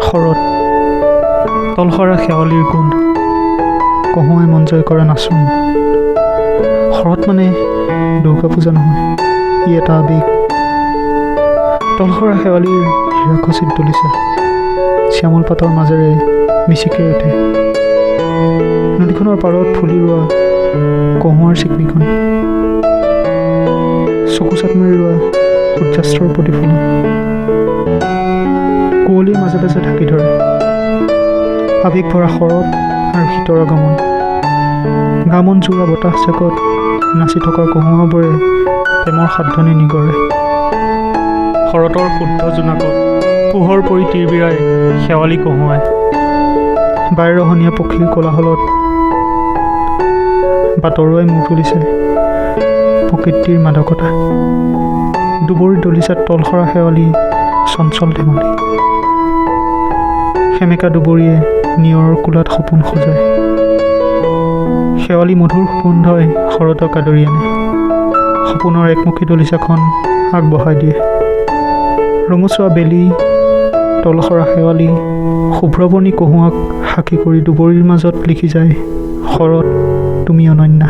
শৰৎ, তলসৰা শেৱালিৰ গোন্ধ, কহুঁৱাই মন জয় কৰা নাচোন। শৰৎ মানে দুৰ্গা পূজা নহয়, ই এটা আৱেগ। তলসৰা শেৱালিৰ হীৰাখচিত দলিচা শ্যামল পাতৰ মাজেৰে মিচিকিয়াই উঠে। নদীখনৰ পাৰত ফুলি ৰোৱা কহুঁৱাৰ চিকমিকনি, চকু চাট মাৰি ৰোৱা সূৰ্যাস্তৰ প্ৰতিফলন, কুঁৱলীৰ মাজে মাজে ঢাকি ধৰে আৱেগ ভৰা শৰৎ আৰু শীতৰ আগমন। গামন জোৰা বতাহ জাকত নাচি থকা কহুঁৱাবোৰে প্ৰেমৰ সাতধ্বনি নিগৰে। শৰতৰ শুদ্ধ জোনাকত পোহৰ পৰি তিৰবিৰাই শেৱালি কহুঁৱাই। বাৰেৰহণীয়া পক্ষীৰ কোলাহলত বাটৰুৱাই মূৰ তুলিছে প্ৰকৃতিৰ মাদকতা। দুবৰিৰ দলিচাত তলসৰা শেৱালি চঞ্চল ধেমালি। সেমেকা দুবৰিয়ে নিয়ৰৰ কোলাত সপোন সজায়। শেৱালি মধুৰ সুগন্ধই শৰতক আদৰি আনে, সপোনৰ একমুখী দলিচাখন আগবঢ়াই দিয়ে। ৰঙচুৱা বেলি, তলসৰা শেৱালি, শুভ্ৰবৰ্ণী কহুঁৱাক সাক্ষী কৰি দুবৰিৰ মাজত লিখি যায়, শৰৎ তুমি অনন্যা।